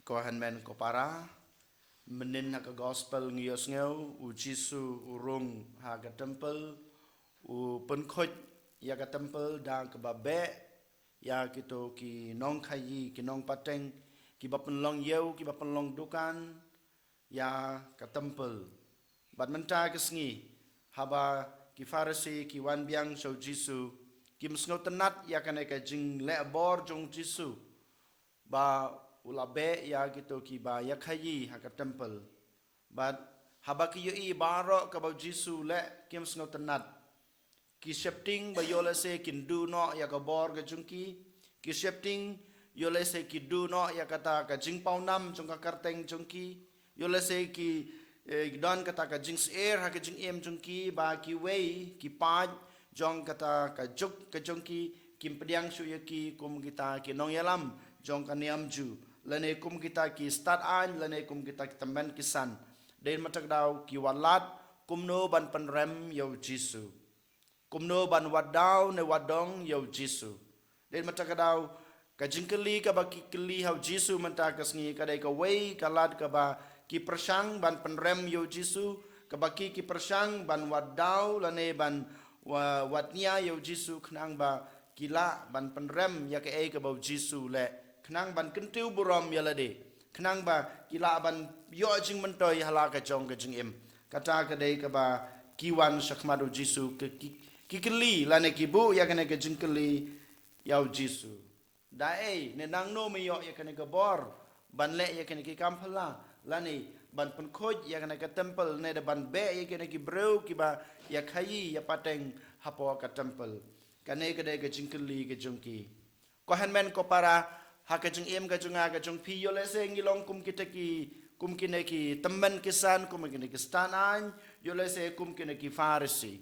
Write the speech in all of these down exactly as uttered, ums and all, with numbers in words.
Ko hynmen ko para, mynnin ha ka gospel ngi ïohsngew, u Jisu u rung ha ka temple, u pynkhuid ïa ka temple da kaba beh ïa kito ki nongkhaïi, ki nongpateng, kiba pynlong ïew, kiba pynlong dukan ïa ka temple. Bad mynta ka sngi, haba ki Pharisi ki wan biang sha u Jisu, kim sngewtynnat ïa kane ka jingleh bor jong u Jisu, ba u la beh ïa kito kiba ïakhaïi ha ka temple. Bad haba ki ïohi baroh kaba u Jisu u leh, kim sngewtynnat. Ki sheptieng ba ïoh lehse kin duh noh ïa ka bor ka jong ki. Ki sheptieng ïoh lehse ki duh noh ïa kata ka jingpawnam jong ka kyrteng jong ki. Ïoh lehse ki, eh, don kata ka jingsyier ha ka jingim jong ki, ba kiwei ki paid jong kata ka juk ka jong ki, kim pdiang shuh ïa ki kum kita ki nongïalam jong ka niam Jiw, lane kum kita ki stad aiñ, lane kum kita ki tymmen ki san. Dei mynta ka daw ki wad lad kumno ban pynrem ïa u Jisu, kumno ban wad daw ne wad dong ïa u Jisu. Dei mynta ka daw, ka jingkylli kaba ki kylli ha u Jisu mynta ka sngi ka dei kawei ka lad kaba ki pyrshang ban pynrem ïa u Jisu, kaba ki ki pyrshang ban wad daw lane ban wa-, wad nia ïa u Jisu khnang ba ki lah ban pynrem ïa kaei kaba u Jisu u leh, khnang ban kyntiew burom ïa lade, khnang ba ki lah ban ïoh jingmyntoi ha la ka jong ka jingim. Kata ka dei kaba ki wan shakhmat u Jisu, ki, ki, ki kylli lane ki buh ïa kane ka jingkylli ïa u Jisu. Da ei, ne nangno me ïoh ïa kane ka bor ban leh ïa kane ki kam phylla, lane ban pynkhuid ïa kane ka temple, ne da ban beh ïa kine ki briew kiba ïakhaïi ïapateng hapoh ka temple? Kane ka dei ka jingkylli ka jong ki. Ko hynmen ko para, ha ka jingim ka jong nga ka jong phi, ïoh lehse ngi long kum kita ki, kum kine ki tymmen ki san, kum kine ki stad aiñ, ïoh lehse kum kine ki Pharisi.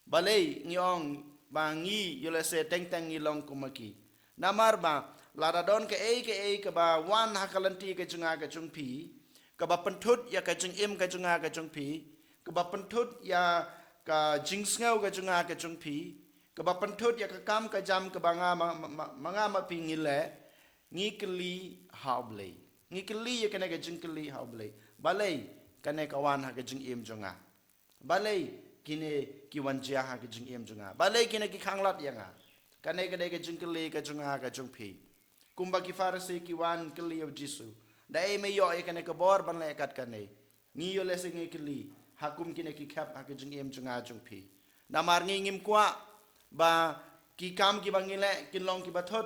Balei ngi ong ba ngi ïoh lehse teng teng ngi long kum ma ki? Namar ba lada don kaei kaei kaba wan ha ka lynti ka jong nga ka jong phi, kaba pynthut ïa ka jingim ka jong nga ka jong phi, kaba pynthut ïa ka jingsngew ka jong nga ka jong phi, kaba pynthut ïa ka kam ka jam kaba nga ma, ma, ma, ma nga ma phi ngi leh, ngi kylli ha U Blei. Ngi kylli ïa kane ka jingkylli ha U Blei. Balei kane ka wan ha ka jingim jong nga? Balei kine ki wan jia ha ka jingim jong nga? Balei kine ki khanglad ïa nga? Kane ka dei ka jingkylli ka jong nga ka jong phi. Kumba ki Pharisi ki wan kylli ïa u Jisu, da ei me ïoh ïa kane ka bor ban leh kat kane? Ngi ïoh lehse ngi kylli ha kum kine ki khep ha ka jingim jong nga jong phi. Namar ngi ngim kwah ba ki kam kiba ngi leh kin long kiba thut.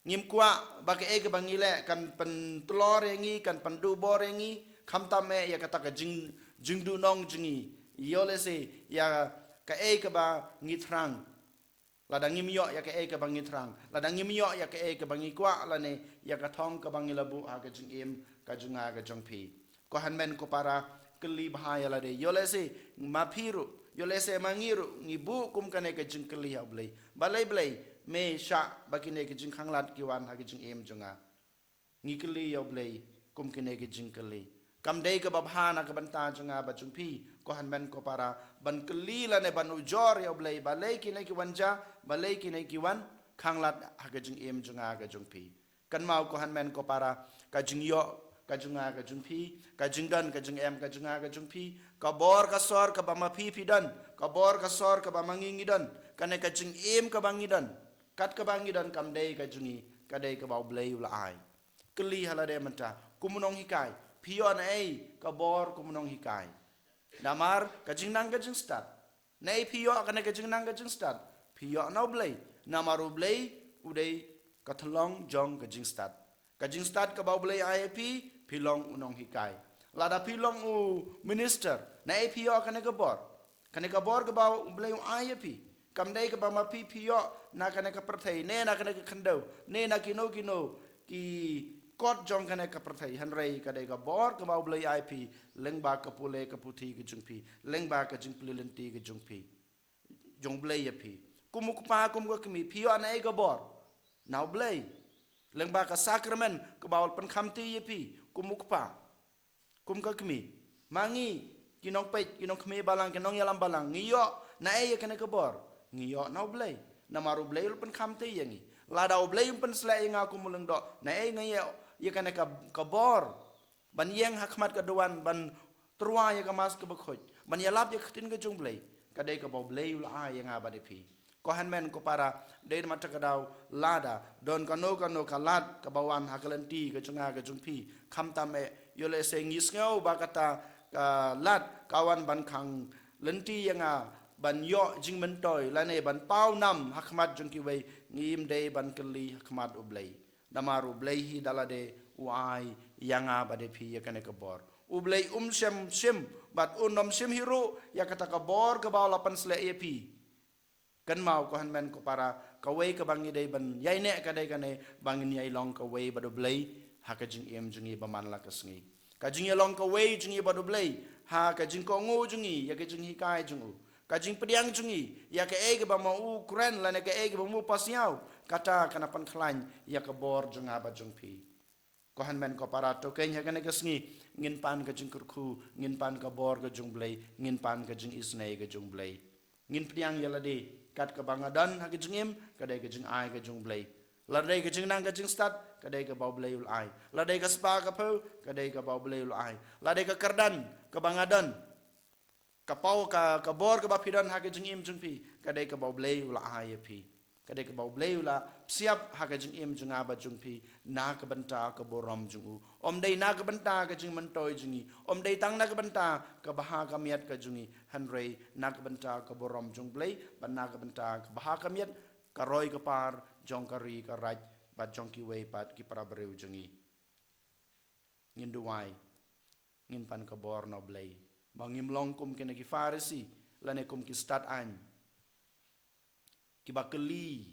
Ngim kwah ba kaei kaba ngi leh kan pyntlor ïa ngi, kan pynduh bor ïa ngi, khamtam eh ïa kata ka jing, jingduhnong jong ngi. Ïoh lehse ïa kaei kaba ngi thrang. Lada ngim ïoh ïa kaei kaba ngi thrang, lada ngim ïoh ïa kaei kaba ngi kwah, lane ïa ka thong kaba ngi la buh ha ka jingim ka jong nga ka jong phi. Ko hynmen ko para, kylli bha ïa lade. Ïoh lehse ma phi ruh, ïoh lehse ma ngi ruh, ngi buh kum kane ka jingkylli ha U Blei. Balei Blei me shah ba kine ka jingkhanglad ki wan ha ka jingim jong nga? Ngi kylli ïa U Blei kum kine ki jingkylli. Kam dei kaba bha na ka bynta jong nga bad jong phi, ko hynmen ko para, ban kylli lane ban ujor ïa U Blei, balei kine ki wan jia, balei kine ki wan khanglad ha ka jingim jong nga ka jong phi. Kynmaw ko hynmen ko para, ka jingïoh ka jong nga ka jong phi, ka jingdon ka jingem ka jong nga ka jong phi, ka bor ka sor kaba ma phi phi don, ka bor ka sor kaba ma ngi ngi don, kane ka jingim kaba ngi don, kat kaba ngi don kam dei ka jong ngi, ka dei kaba U Blei u la ai. Kylli ha lade mynta, kum u nonghikai, phi ïoh naei ka bor kum u nonghikai? Namar ka jingnang ka jingstad. Naei phi ïoh kane ka jingnang ka jingstad? Phi ïoh na U Blei. Namar U Blei u dei ka thlong jong ka jingstad. Ka jingstad kaba U Blei ai ïa phi, phi long u nonghikai. Lada phi long u minister, naei phi ïoh kane ka bor? Kane ka bor kaba U Blei u ai ïa phi, kam dei kaba ma phi phi ïoh na kane ka pyrthei, ne na kane ka khyndew, ne na kino kino ki kot jong kane ka pyrthei, hynrei ka dei ka bor kaba U Blei ai phi lyngba ka pule ka puthi ka jong phi, lyngba ka jingplie lynti ka jong phi, jong U Blei ïa phi. Kum u kpa kum ka kmie, phi ïoh naei ka bor? Na U Blei. Lyngba ka sakramen kaba u la pynkham ti ïa phi kum u kpa, kum ka kmie. Ma ngi ki nongpeit, ki nongkhmih balang, ki nongïalam balang, ngi ïoh naei ïa kane ka bor? Ngi ïoh na U Blei. Namar U Blei u la pynkham ti ïa ngi. Lada U Blei um pynsleh ïa nga kum u lyngdoh, naei nga ïoh ïa kane ka, ka bor ban ïeng ha khmat ka duwan, ban tyrwa ïa ka Mass kaba khuid, ban ïalap ïa ka ktien ka jong U Blei, ka dei kaba U Blei u la ai ïa nga bad ïa phi. Ko hynmen ko para, dei namar kata ka daw, lada don kano kano ka lad kaba wan ha ka lynti ka jong nga ka jong phi, khamtam eh ïoh lehse ngi sngew ba kata ka lad ka wan ban khang lynti ïa nga ban ïoh jingmyntoi lane ban paw nam ha khmat jong kiwei, ngim dei ban kylli ha khmat U Blei. Namar U Blei hi da lade u ai ïa nga bad ïa phi ïa kane ka bor. U Blei um shym shim bad un ym shim hi ruh ïa kata ka bor kaba u la pynsleh ïa phi. Kynmaw ko hynmen ko para, kawei kaba ngi dei ban ïaineh ka dei kane, ba ngin ïai long kawei bad U Blei ha ka jingim jong ngi ba man la ka sngi. Ka jingïalong kawei jong ngi bad U Blei ha ka jingkohnguh jong ngi ïa ka jinghikai jong u, ka jingpdiang jong ngi ïa kaei kaba ma u kren lane kaei kaba ma u pasiaw, kata kan pynkhlaiñ ïa ka bor jong nga bad jong phi. Ko hynmen ko para, to keiñ ha kane ka sngi ngin pan ka jingkyrkhu, ngin pan ka bor ka jong U Blei, ngin pan ka jingisynei ka jong U Blei. Ngin pdiang ïa lade, kat kaba nga don ha ka jingim, ka dei ka jingai ka jong U Blei. Lada dei ka jingnang ka jingstad, ka dei kaba U Blei u la ai. Lada dei ka spah ka phew, ka dei kaba U Blei u la ai. Lada dei ka kyrdan kaba nga don, ka paw ka, ka bor kaba phi don ha ka jingim jong phi, ka dei kaba U Blei u la ai ïa phi. Ka dei kaba U Blei u la psiap ha ka jingim jong nga bad jong phi, na ka bynta ka burom jong u. Ym dei na ka bynta ka jingmyntoi jong ngi, ym dei tang na ka bynta ka bha ka miat ka jong ngi, hynrei na ka bynta ka burom jong U Blei, bad na ka bynta ka bha ka miat, ka roi ka par jong ka ri ka raid bad jong kiwei pat ki para briew jong ngi. Ngin duwai, ngin pan ka bor na U Blei, ba ngim long kum kine ki Pharisi lane kum ki stad aiñ, kiba kylli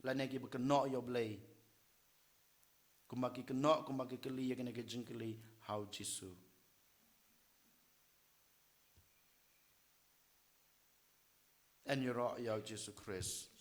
lane kiba kynnoh ïa U Blei, kumba ki kynnoh, kumba ki kylli ïa kine ki jingkylli ha U Jisu. Yn ïaroh ïa U Jisu Khrist.